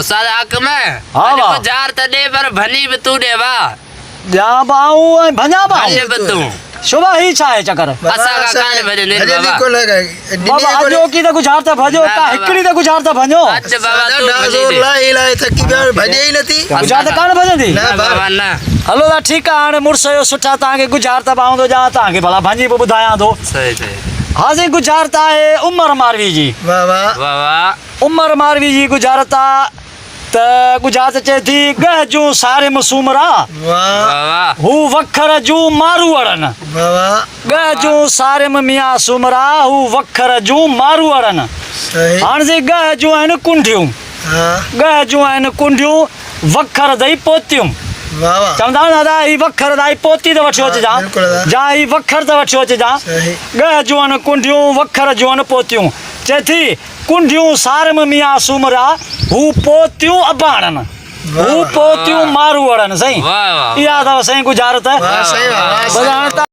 استاد حاڪم ها اڄ وا. ڳجهار ته ڏي پر ڀڃي به تون ڏي وا. ڏيان به آئون ۽ ڀڃان به ڀڃ آئون. به تون. شوڀا هي ڇا آهي چڪر؟ اسان کان ڪانه ڀڄندي ڀڄندي بابا. ڪونه بابا اڄوڪي ته ڳجهار ته ڀڄو نه ڪا بابا. هڪڙي ته ڳجهار ته ڀڃو. اڄ بابا تون ڏاڍا ڀڃي زور ڏي. لائي لائي ٿڪي پيا آهيون ڀڄي ئي نٿي. ڳجهار ته ڪانه ڀڄندي. نه نه بابا نه. هلو دا ٺيڪ آ هاڻي مڙس آهيو سٺا توهان کي ڳجهار ته به آئون ٿو ڏيان توهان کي ڀلا ڀڃي به ٻڌايان ٿو. صحيح صحيح. ها سائين ڳجهار ته آهي عمر ماروي جي. واه واه. واه واه. عمر ماروي جي ڳجهارت آ ته ڳجهارت چئي ٿي، ڳهه جون ساريم سومرا، هو وکر جون ماروئڙن. ڳهه جون ساريم ميان سومرا، هو وکر جون ماروئڙن. هاڻ سي ڳهه جون آهن ڪنڍيون، ڳهه جون آهن ڪنڍيون، وکر دئي پوتيون. چوندا آهن ادا هي وکر دائي پوتي ته وٺيو اچجان، جا هي وکر ته وٺيو اچجان. ڳهه جون آهن ڪنڍيون، وکر جون آهن پوتيون. چئي ٿي، ڪنڍيون سارم ميان سومرا، هو پوتيون اباڻن، هو پوتيون ماروئڙن. سائين اها اٿو سائين ڳجهارت. ٻڌائڻ ته.